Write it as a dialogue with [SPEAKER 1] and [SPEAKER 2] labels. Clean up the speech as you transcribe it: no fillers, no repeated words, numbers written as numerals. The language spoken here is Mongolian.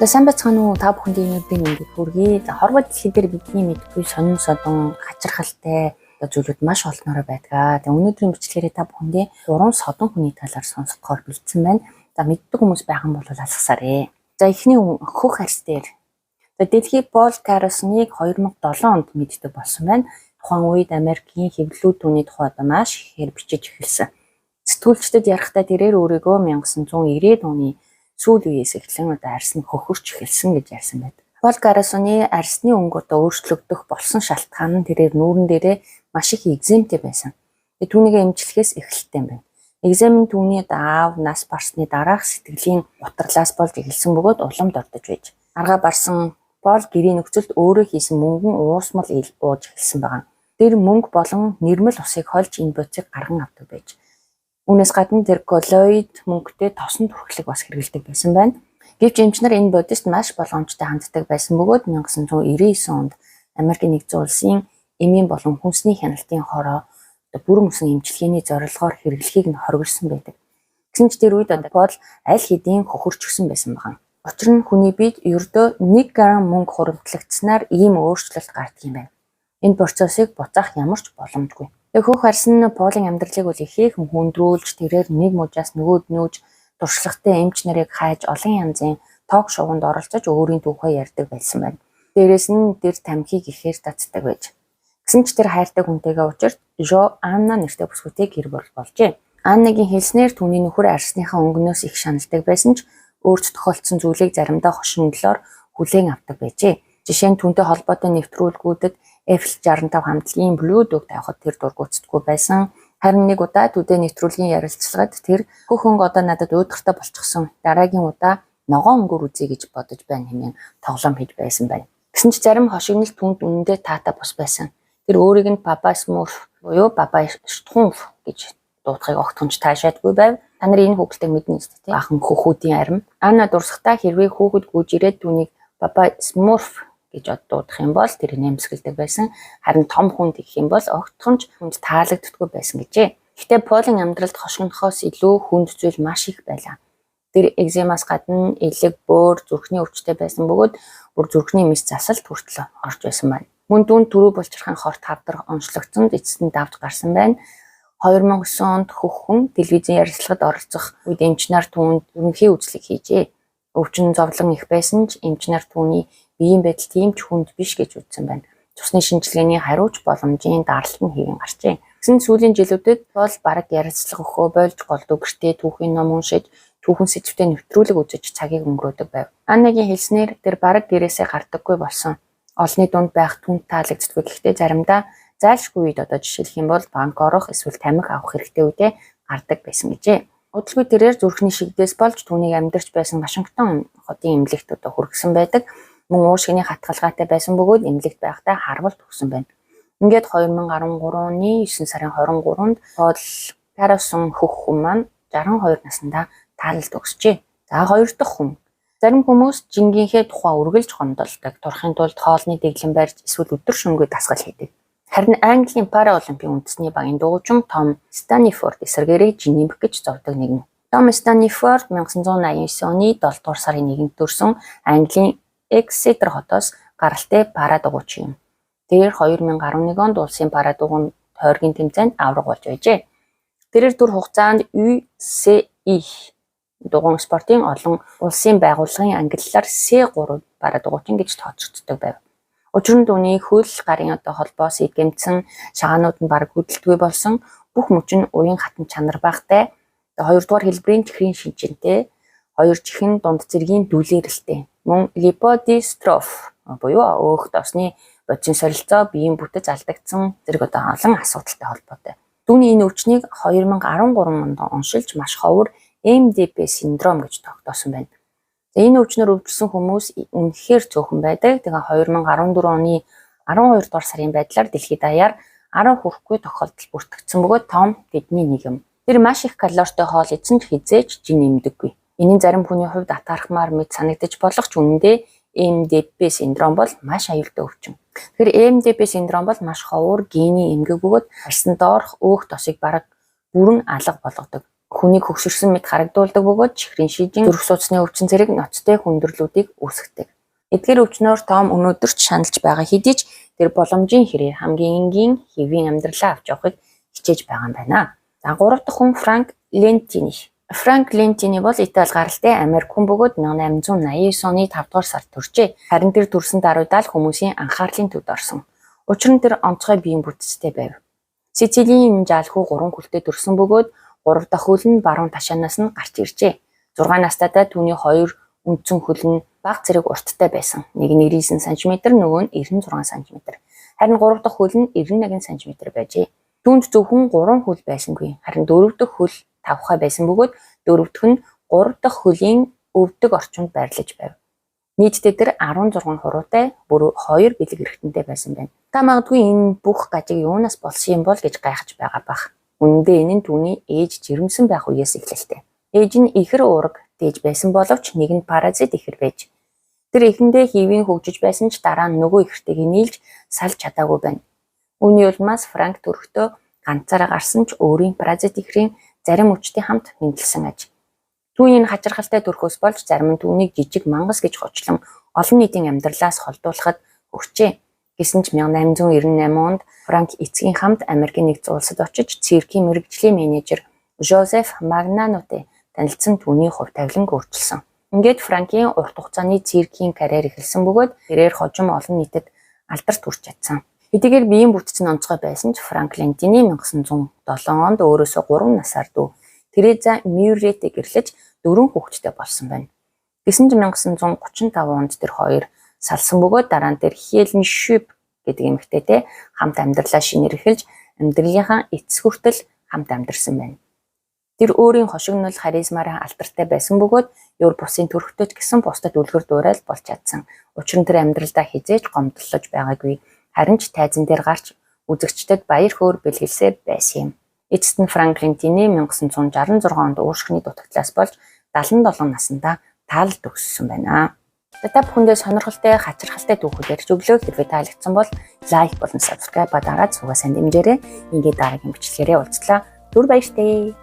[SPEAKER 1] За, сайн байцгаана уу? Та бүхэнд энэ өдрийн мэндийг хүргэе. За, хорвоо дэлхий дээр бидний мэдэхгүй сонин содон хачирхалтай одоо зүйлүүд маш олноороо байдаг. Тэгээ өнөөдрийн бичлэгээрээ та бүхэндээ гурван содон хүний талаар сонсгохоор бэлдсэн байна. За, мэддэг хүмүүс байх юм бол алгасаарэ. За, эхний хүн хөх арьс дээр. За, дэлхий Пол Гаррисоныг 2007 онд мэддэг болсон байна. Тухайн үед Америкийн хэвлэлүүд түүний тухай одоо маш ихээр бичиж эхэлсэн. Сэтгүүлчдэд ярихдаа тэрээр өөрийгөө 1990-ад оны сүүл үеэс эхлэн одоо арьс нь хөхөрч эхэлсэн гэж ярьсан байдаг. Пол Гаррисоны арьсны өнгө одоо өөрчлөгдөх болсон шалтгаан нь тэрээр нүүрэн дээрээ маш их экземтэй байсан. Тэгээ түүнийг эмчлэхээс эхэлтэй юм байна. Экзем нь түүний одоо аав нас барсны дараах сэтгэлийн гутралаас болж эхэлсэн бөгөөд улам дордож байж. Аргаа барсан Пол гэрийн нөхцөлд өөрөө хийсэн мөнгөн уусмал ууж эхэлсэн байгаа. Тэр мөнгө болон нэрмэл усыг хольж энэ бодисыг гарган авдаг байж. Үүнээс гадна тэр коллоид мөнгөтэй тосон түрхлэг бас хэрэглэдэг байсан байна. Гэвч эмч нар энэ бодист маш болгоомжтой ханддаг байсан бөгөөд 1999 онд Америкийн Нэгдсэн Улсын эмийн болон хүнсний хяналтын хороо бүрэн үсэн эмчилгээний зорилгоор хэрэглэхийг нь хоригдсон байдаг. Гэсэн ч тэр үед одоо Пол аль хэдийн хөхөрчихсөн байсан байгаа. Учир нь хүний биед ердөө 1 грамм мөнгө хуримтлагдсанаар ийм өөрчлөлт гардаг юм байна. Энэ процессыг буцаах ямар ч боломжгүй. Тэгээ хөх арьс нь Полын амьдралыг бол ихээхэн хүндрүүлж, тэрээр нэг мужаас нөгөөд нүүж, туршлагатай эмч нарыг хайж, олон янзын talk show нд оролцож өөрийн түүхээ ярьдаг байсан байна. Дээрээс нь тэр тамхиг ихээр татдаг байж. Гэсэн ч тэр хайртай хүнтэйгээ учирч Жо Анна нэртэй бүсгүйтэй гэр бүл болжээ. Аннагийн хэлснээр түүний нөхөр арьсныхаа өнгөнөөс их шаналдаг байсан ч өөрт тохиолдсон зүйлийг заримдаа хошинлоор хүлээн авдаг байжээ. Жишээ нь, түүнтэй холбоотой нэвтрүүлгүүдэд Eiffel 65 хамтлагийн Blue Dog тавихад тэр дургүйцдэггүй байсан. Харин нэг удаа Today нэвтрүүлгийн ярилцлагад тэр "Хөх өнгө одоо надад уйдгартай болчихсон. Дараагийн удаа ногоон өнгөөр үзье гэж бодож байна" хэмээн тоглоом хийж байсан байна. Гэсэн ч зарим хошигнол түүнд үнэндээ таатай бус байсан. Тэр өөрийг нь Papa Smurf буюу Papa Schtroumpf гэж дуудахыг огтхон ч таашаадгүй байв. Та нар энэ хүүхэлдэйг мэднэ үстэй, тийм, баахан хөхүүдийн арми. Анна дурсахдаа хэрвээ хүүхэд гүйж ирээд түүнийг Papa Smurf гэж дуудах юм бол тэр нэмсгэлдэг байсан. Харин том хүнд гэх юм бол огтхон ч хүнд таалагддаггүй байсан гэжээ. Гэхдээ Полын амьдралд хошигнохоос илүү хүнд зүйл маш их байлаа. Тэр экземаас гадна элэг, бөөр, зүрхний өвчтэй байсан бөгөөд бүр зүрхний мэс засалт хүртэл орж байсан байна. Мөн түүнд түрүү булчирхайн хорт хавдар онцлогдсон, эцэст нь давж гарсан байна. 2009 онд хөх хүн телевизийн ярилцлагад оролцох үед эмч нар түүнд ерөнхий үзлэг хийжээ. Өвчин зовлон их байсан ч эмч нар түүний биеийн байдал тийм ч хүнд биш гэж үзсэн байна. Цусны шинжилгээний хариу ч боломжийн даралт нь хийгэн гарчээ. Гэсэн сүүлийн жилүүдэд бол бараг ярилцлага өгөхөө больж, голдуу гэртээ түүхийн ном уншиж, түүхэн сэдэвтэй нэвтрүүлэг үзэж цагийг өнгөрөөдөг байв. Аннагийн хэлснээр тэр бараг гэрээсээ гардаггүй болсон. Олонний дунд байх түүнд таалагддаггүй. Гэхдээ заримдаа зайлшгүй үед, одоо жишээлэх юм бол банк орох эсвэл тамхи авах хэрэгтэй үедээ гардаг байсан гэжээ. Удалгүй тэрээр зүрхний шигдээс болж түүнийг амьдарч байсан Вашингтон хотын эмнэлэгт одоо хүргэсэн байдаг. Мөн уушгины хатгалгаатай байсан бөгөөд эмнэлэгт байхдаа харвал төгсөн байна. Ингээд 2013 оны 9 сарын 23-нд Пол Гаррисон хөх хүн маань 62 наснда таалалд өгсөжээ. За, хоёр дахь хүн. Зарим хүмүүс жингийнхээ тухай үргэлж гомдолдог. Турахын тулд хоолны дэглэм барьж эсвэл өдөр шөнөгүй дасгал хийдэг. Харин Английн Параолимпийн үндэсний багийн дуучин Том Станифорд эсрэгээрээ жин нэмэх гэж зовдог нэгэн. Том Станифорд 1989 оны 7 дугаар сарын 1-нд төрсөн Английн Эксетер хотоос гаралтай пара дугуйчин юм. Тэр 2011 онд улсын пара дугуйн тойргийн тэмцээнд аварга болж байжээ. Тэрээр түр хугацаанд UCI дугуйн спортын олон улсын байгууллагын ангиллалаар C3 пара дугуйчин гэж тооцогддог байв. Учир нь түүний хөл гарын одоо холбоос гэмтсэн, шагаанууд нь бараг хөдөлдөггүй болсон, бүх мөч нь уян хатан чанар багтай. Хоёрдугаар хэлбэрийн чихрийн шинжинтэй, хоёр чихэн дунд зэргийн дүлээрэлтэй. Мөн липодистроф буюу өөх тоосны бодисын солилцоо, биеийн бүтэц алдагдсан зэрэг одоо олон асуудалтай холбоотой. Түүний энэ өвчнийг 2013 онд оншилж маш ховор MDP синдром гэж тогтоосон байна. За, энэ өвчнөр өвдсөн хүмүүс үнэхээр цөөхөн байдаг. Тэгээ 2014 оны 12 дугаар сарын байдлаар дэлхийд даяар 10 хүрэхгүй тохиолдол бүртгэгдсэн бөгөөд Том тэдний нэг юм. Тэр маш их калоритой хоол идсэн ч хэзээ ч жин нэмдэггүй. Энэ нь зарим хүний хувьд атаархмаар мэт санагдаж болох ч үнэндээ MDP синдром бол маш аюултай өвчин. Тэгэхээр MDP синдром бол маш ховор гений эмгэг бөгөөд арьсан доорх өөх тосыг бараг бүрэн алга болгодог. Хүнийг хөгшөрсөн мэт харагдуулдаг бөгөөд чихрийн шижин, зүрх судасны өвчин зэрэг ноцтой хүндрэлүүдийг үүсгэдэг. Эдгээр өвчнөөр Том өнөөдөр ч шаналж байгаа хэдий ч тэр боломжийн хэрээр хамгийн энгийн хэвийн амьдралаа авч явахыг хичээж байгаа юм байна. За, гурав дахь хүн Франк Лентини. Франк Лентини бол Итали гаралтай Америк хүн бөгөөд 1889 оны 5 дугаар сард төржээ. Харин тэр төрсөн даруйдаа л хүмүүсийн анхаарлын төвд орсон. Учир нь тэр онцгой биеийн бүтцтэй байв. Сицилийн жаалхүү гурван хөлтэй төрсөн бөгөөд гурав дахь хөл нь баруун ташаанаас нь гарч иржээ. 6 настайдаа түүний хоёр үндсэн хөл нь бага зэрэг урттай байсан. Нэг нь 99 см, нөгөө нь 96 см. Харин гурав дахь хөл нь 91 см байжээ. Түүнд зөвхөн гурван хөл байсангүй. Харин дөрөв дэх хөл тавхай байсан бөгөөд дөрөв дэх нь гурав дахь хөлийн өвдөг орчинд байрлаж байв. Нийтдээ тэр 16 хуруутай, бүр 2 бэлэг эрхтэнтэй байсан байна. Та магадгүй энэ бүх гажиг юунаас болсон юм бол гэж гайхаж байгаа бах. Үнэндээ энэ нь түүний ээж жирэмсэн байх үеэс эхлэлтэй. Ээж нь ихэр уураг дээж байсан боловч нэг нь паразит ихэр байж. Тэр эхэндээ хэвийн хөгжиж байсан ч дараа нь нөгөө ихэртэйг нийлж салж чадаагүй байна. Үүний улмаас Франк төрөхдөө ганцаараа гарсан ч өөрийн паразит ихрийн зарим өвчтэй хамт мэндэлсэн аж. Түүний энэ хачирхалтай төрхөөс болж зарим нь түүнийг жижиг мангас гэж хочлон олон нийтийн амьдралаас холдуулахад хүрчээ. Гэсэн ч 1898 онд Франк эцгийн хамт Америкийн нэгдсэн улсад очиж циркийн мэргэжлийн менежер Жозеф Магнанотой танилцсан, түүний хувь тавиланг өөрчилсөн. Ингээд Франкийн урт хугацааны циркийн карьер эхэлсэн бөгөөд тэрээр хожим олон нийтэд алдарт хүрч чадсан. Хэдийгээр биеийн бүтэц нь онцгой байсан ч Франк Лентини 1907 онд өөрөөсөө 3 насаар дүү Тереза Мюрретэй гэрлэж дөрвөн хүүхэдтэй болсон байна. Гэсэн ч 1935 онд тэр хоёр салсан бөгөөд дараа нь тэр Хелен Шүп гэдэг эмэгтэйтэй хамт амьдралаа шинээр эхэлж амьдралынхаа эцэс хүртэл хамт амьдарсан байна. Тэр өөрийн хошигнол харизмаараа алдартай байсан бөгөөд ер бусын төрхтэй ч гэсэн бусдад үлгэр дуурайл болж чадсан. Учир нь тэр амьдралдаа хэзээ ч гомдлож байгаагүй. Харин ч тайзан дээр гарч үзэгчдэд баяр хөөр бэлгэлсээр байсан юм. Эцэст нь Франк Лентини 1966 онд уушгины дутагдлаас болж 77 наснда таалал төгссөн байна. Та бүхэндээ сонирхолтой, хачирхалтай түүхүүд ярьж өглөө. Хэрвээ таалагдсан бол like болон subscribe дараад суугаа сайн дэмжээрэй. Ингээд дараагийн бичлэгээрээ уулзлаа. Түр баяртай.